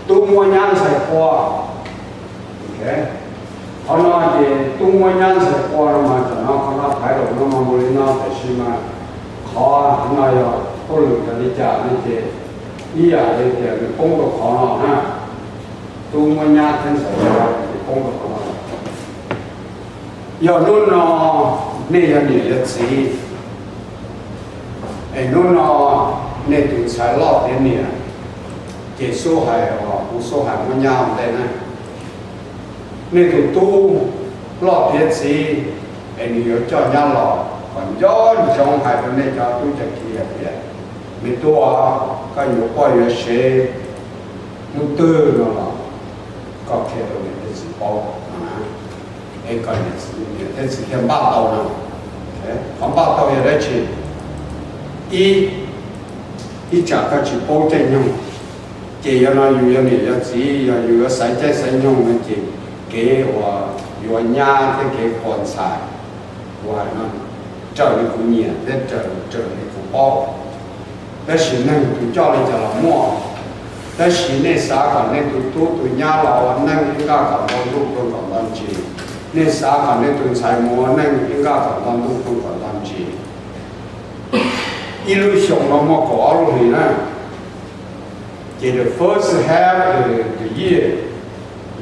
Tub muab nyab ntxhais qua. Qhov no ces tub muab nyab ntxhais qua no mas tam no qhov no thaiv los no mas mus li no, tab sis mas qhov no yog hauj lwm yog li cas no ces ib yam li tias nws poob rau qhov no na. Tub muab nyab thiab ntxhais qua ces poob rau qhov no. Yog hnub no nej yog niam yog txiv, es hnub no nej tus ntxhais loj tiav niam, ces xub hais, kuv xub hais muab nyab ua ntej na. Nej tus tub loj tiav txiv, es nws yuav coj nyab los, kom nco ntsoov hais rau nej cov tub cov ki hais tias, me tub, koj yuav poj yuav sev hnub twg no los koj qhia rau niam thiab txiv paub no na, es kom niam thiab txiv thiaj npaj tau no. Qhov npaj tau yog dab tsi? Ib, ib tsam koj tsis paub caij nyoog, ces yog no yus yog niam yog txiv, yog yus yuav xaiv caij xaiv nyoog no ces kev uas yuav nyab thiab kev puag ntxhais, kuv hais no, raws li kuv nyiam thiab raws li kuv paub. Tab sis neeg tus coj li cas los muaj. Tab sis nej xav kom nej tus tub tus nyab los ua neej ib nqaj kom ntau ntuj pw kom ntau ntsis, nej xav kom nej tus ntxhais mus ua neej ib nqaj kom ntau ntuj pw kom ntau ntsis, ib lub xyoo no muaj kaum ob lub hlis na, ces the first half the year,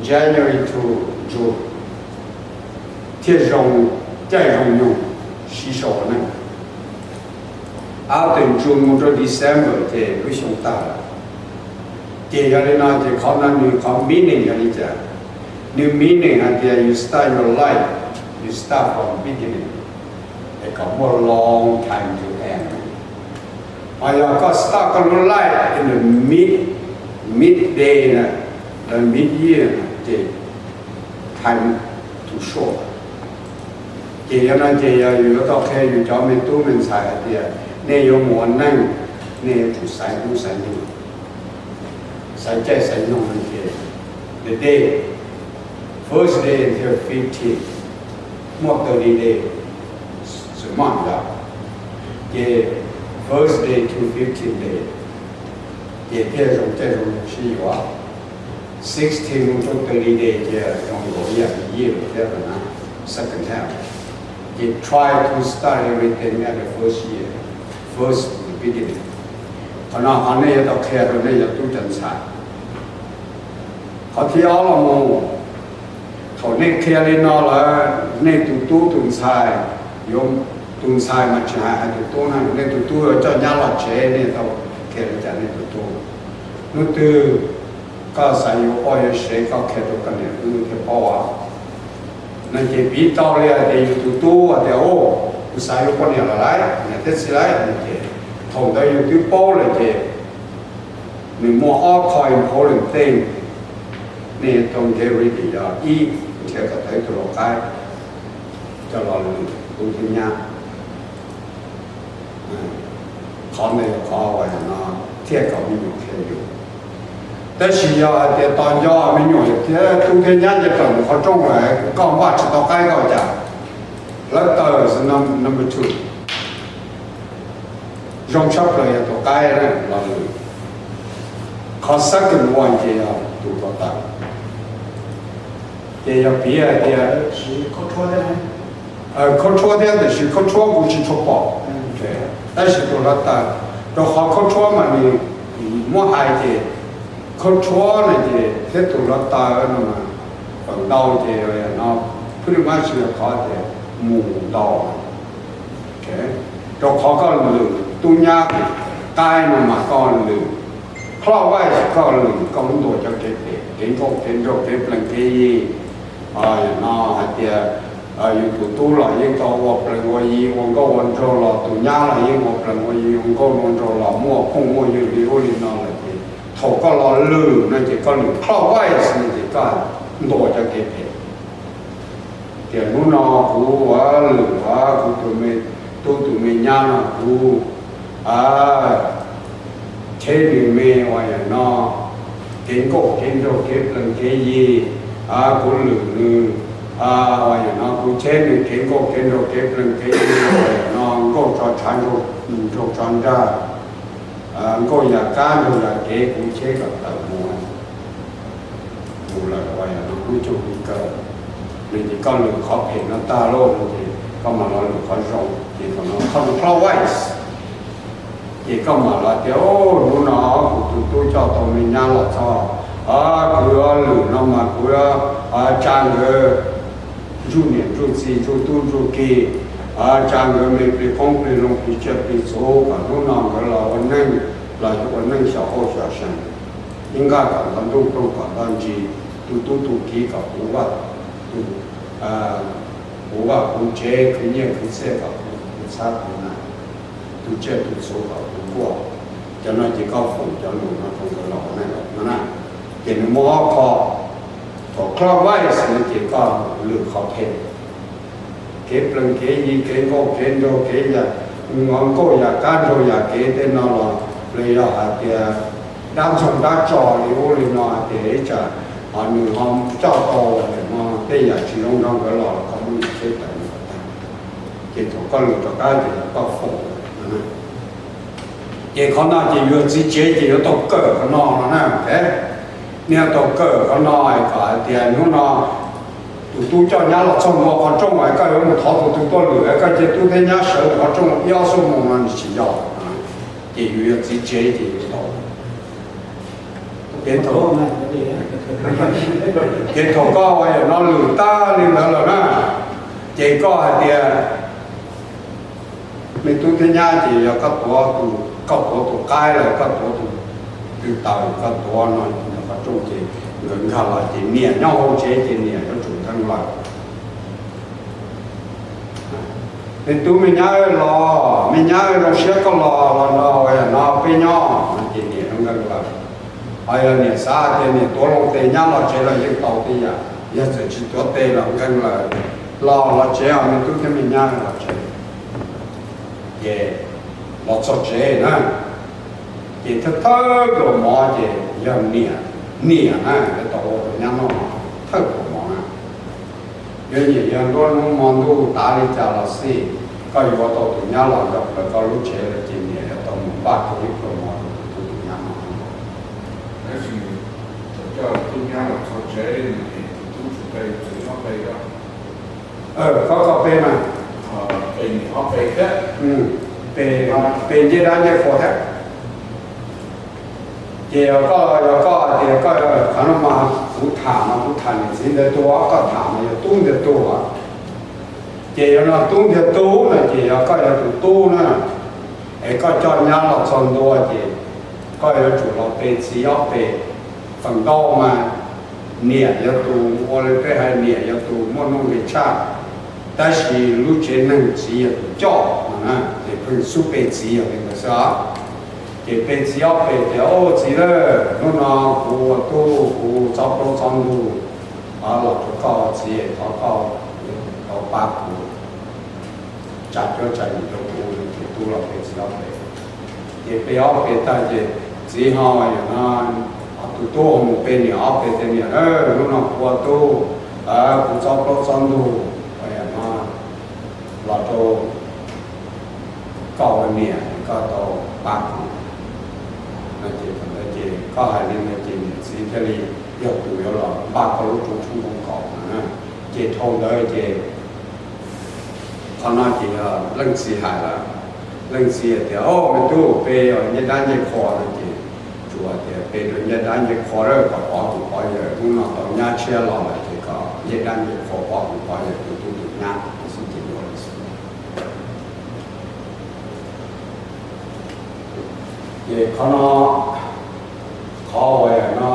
January to June, thiaj zoo caij zoo nyoog sib sau ua neej. After June mus rau December ces lub xyoo tag lawm. Ces yog li no ces qhov no nws qhov meaning yog li cas? Nws meaning hais tias you start your life, you start from beginning, es kom muaj long time to end. Ho yog koj start koj lub life in the mid, mid day na, the mid year na, ces time too short. Ces yog no ces yog yus yuav tau qhia yus cov me tub me ntxhais hais tias nej yuav mus ua neej, nej yuav tsum xaiv hnub xaiv nyoog, xaiv caij xaiv nyoog no ces the day, first day until fifteen, muaj thirty day, xwm maj yog, ces first day to fifteen day, ces thiaj zoo caij zoo nyoog sib yuav. Sixteen mus rau thirty day ces zoo nkaus ib yam li year thiab na, second half. Ces try to start everything at the first year, first beginning. Qhov no qhov nej yuav tau qhia rau nej cov tub cov ntxhais. Qhov thib ob los mus, thaum nej qhia li no lawm, nej tus tub tus ntxhais, yuav, tus ntxhais mas tsis hais, hais tus tub na, nej tus tub yuav coj nyab los tsev, nej tau qhia li cas nej tus tub? Hnub twg koj xav yuav poj yuav sev koj qhia rau koj niam hnub twg thiaj paub os. No ces piv tau li hais tias yus tus tub hais tias, kuv xav yuav poj niam lawm lauj, niam thiab txiv lauj, no ces thaum ntawd yus twb paub lawm ces nws muaj ob qho important thing nej tau get ready yog ib, nrhiav kom tau ib tug lau qaib coj los lwm tub thiab nyab. Qhov ntawd yog qhov uas no thiaj kom me nyuam qhia yus. Tab sis yog hais tias tos nco me nyuam thiab tub thiab nyab ces tawm mus qhov rooj lawm, koj npaj tsis tau qaib koj ua cas? Lawv tawm, number two, zoo tshaj plaws yog tus qaib los lwm. Qhov second one ces yog tus hluav taws. Ces yog piv hais tias khaub tshuab thiab, tab sis khaub tshuab kuv tsis tshua pom, tab sis tus hluav taws, rau qhov khaub tshuab mas nws muab hais ces khaub tshuab no ces thiab tus hluav taws no mas feem ntau ces no pretty much yog qhov tias mus ntau. Rau qhov koj lwm tub nyab qaib no mas koj lwm, clockwise koj lwm koj lub ntuas cov kev phem, kev nkauj kev nraug kev plees kev yi. No hais tias yus tus tub los yeej tau ua plees ua yi ua nkauj ua nraug los, tus nyab los yeej ua plees ua yi ua nkauj ua nraug los, muaj phooj muaj ywg li ub li no lawm ces thaum koj los lwm no ces koj lwm clockwise no ces koj ntuas cov kev phem. Tias hnub no kuv ua lwm ua kuv tus me tub tus me nyab no kuv cheb nws me ua yam no kev nkauj kev nraug kev plees kev yi, kuv lwm nws ua yam no kuv cheb nws kev nkauj kev nraug kev plees kev yi ua yam no nkauj tso tshav nraug tso nrag, nkauj yam kab nraug yam kev kuv cheb kom tawm mus. lawm uas yog no lub cuj hli kawg, no ces koj lwm qhov phem no tag lawm no ces koj mam los lwm qhov zoo. Ces thaum no counterclockwise, ces koj mam los tias, hnub no kuv tus tub coj tau me nyab los txog, kuv lwm no mas kuv tsa nkawd ntsuj niam ntsuj txiv ntsuj tub ntsuj ki, tsa nkawd me plig qoob plig loo plig tsiaj plig txhu kom hnub no nkawd los ua neej, los ua neej xyov qauj xyov seev, ib nqaj kom nto ntuj plooj kom nto ntsis, tus tub tus kiv kom puv vaj, tus puv vaj puv tsev, khwv nyiaj khwv txiaj kom puv txhab puv na, tus tsiaj tus txhu kom puv nkuaj. Cov no ces koj foom cov lus no rau nkawd los ua neej lawm no na. Ces nws muaj ob qho, thaum clockwise no ces koj lwm qhov phem, kev plees kev yi kev nqauj kev nraug kev yam, nkauj yam kab nraug yam kev tej no los, los yog hais tias dab ntxoog dab tso li ub li no hais tias ib tsam ho nws ho coj tau no tej yam tsis zoo nrog nkawd los los koj muab nws tsheb tawm nws kom tag. Ces thaum koj lwm rov qab ces koj foom. Ces qhov no ces yus txiv tsev ces yuav tau kawm qhov no no na. Nws yuav tau kawm qhov no kom hais tias hnub no tus tub coj nyab los txog ntua qhov rooj es koj yuav mus thov tus tub tuaj lwm es koj cia tub thiab nyab sawv qhov rooj ib ob xuab moos no nws tsis yog. Ces yus yog txiv tsev ces yus tau. Ces thaum, ces thaum koj ua no lwm tag li ntawd lawm na, ces koj hais tias me tub thiab nyab ces yog koj tuav, koj tuav tus qaib los koj tuav tus tw taws, koj tuav no qhov rooj ces nkawd nkag los ces niam nyob hauv tsev ces niam yuav tsum nkees lawm. Me tub me nyab los, me nyab zoo siab koj los, los no, no peb nyob no ces niam yuav nkees lawm. Ho yog niam xav tias niam tuav loo tes nyab los tsev los yeej tau tej yam, yog txawm tsis tuav tes los nkees lawm, los los tsev os me tub thiab me nyab los tsev. Ces los txog tsev na, ces thawj thawj pluas mov ces yog niam, niam na yuav tau ua tus nyab noj thawj pluas mov na. Yog nyiam yog nruab hnub hmo ntuj tav li cas los xij, koj yuav tau tus nyab los nrog plaws koj lub tsev lawm ces niam yuav tau mus npaj koj ib pluas mov rau tus tub tus nyab noj. Tab sis thaum coj tub nyab los txog tsev no ces tus tub tsum pe txwm ob pe os. Koj koj pe mas, pe niam ob pe thiab, pe ncej dab ncej qhua thiab. Ces yog koj, yog koj hais tias koj, qhov no mas kuv tham mas kuv tham niam txiv ntawd tuaj, koj tham mas yog tub ntawd tuaj. Ces yog no tub ntawd tuaj no ces yog koj yog tus tub na, es koj coj nyab los txog ntua ces koj yuav tsum los pe txiv ob pe. Feem ntau mas niam yog tus ua li peb hais, niam yog tus muaj nuj nqis tshaj, tab sis lub tsev neeg txiv yog tus coj no na, ces pheej xub pe txiv yog li ntawd xwb os. Ces pe txiv ob pe tias, Au txiv lawm, hnub no kuv ua tub kuv txob plaub txob ntug los rau koj txiv, thov koj tau pab kuv tsa cuab tsa yim rau kuv. Ces tub los pe txiv ob pe. Ces pe ob pe tag ces txiv ho yam no, tus tub ho mus pe niam ob pe tias, Niam, hnub no kuv ua tub, kuv txob plaub txob ntug, yam no los rau koj ua niam, koj tau pab kuv. No ces thaum ntawd ces koj hais li ntawd ces niam txiv thiaj li yog tus yuav los npaj koj lub rooj tshoob koom kaum no na. Ces dhau ntawd ces qhov no ces yog leej txiv hais lawm. Leej txiv hais tias, Au me tub, pe ncej dab ncej qhua no ces tsuas tias pe rau ncej dab ncej qhua lawm kom pov tus pov yawm, hnub no tau nyab tshiab los lawm ces kom ncej dab ncej qhua pov tus pov yawm tus tub tus nyab xwb ces yuav li xwb. Ces qhov no, qhov uas no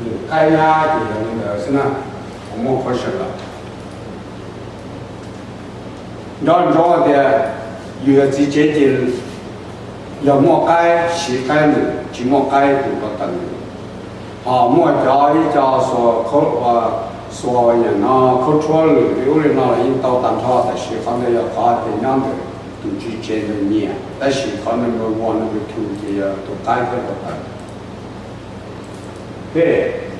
lwm qaib nyab ces yog li ntawd xwb na, kuv muaj qhov sawv lawm. Nco ntsoov tias yus yog txiv tsev ces yog muaj qaib siv qaib lwm, tsis muaj qaib tus ko taw lwm. Ho muaj cov ib co xuas, xuas yam no khaub tshuab lwm li ub li no los yeej tau tag nrho, tab sis qhov ntawd yog qhov tias nyob ntawm tus tswv tsev ntawd nyiam, tab sis qhov number one number two ces yog tus qaib thiab ko taw. Peb,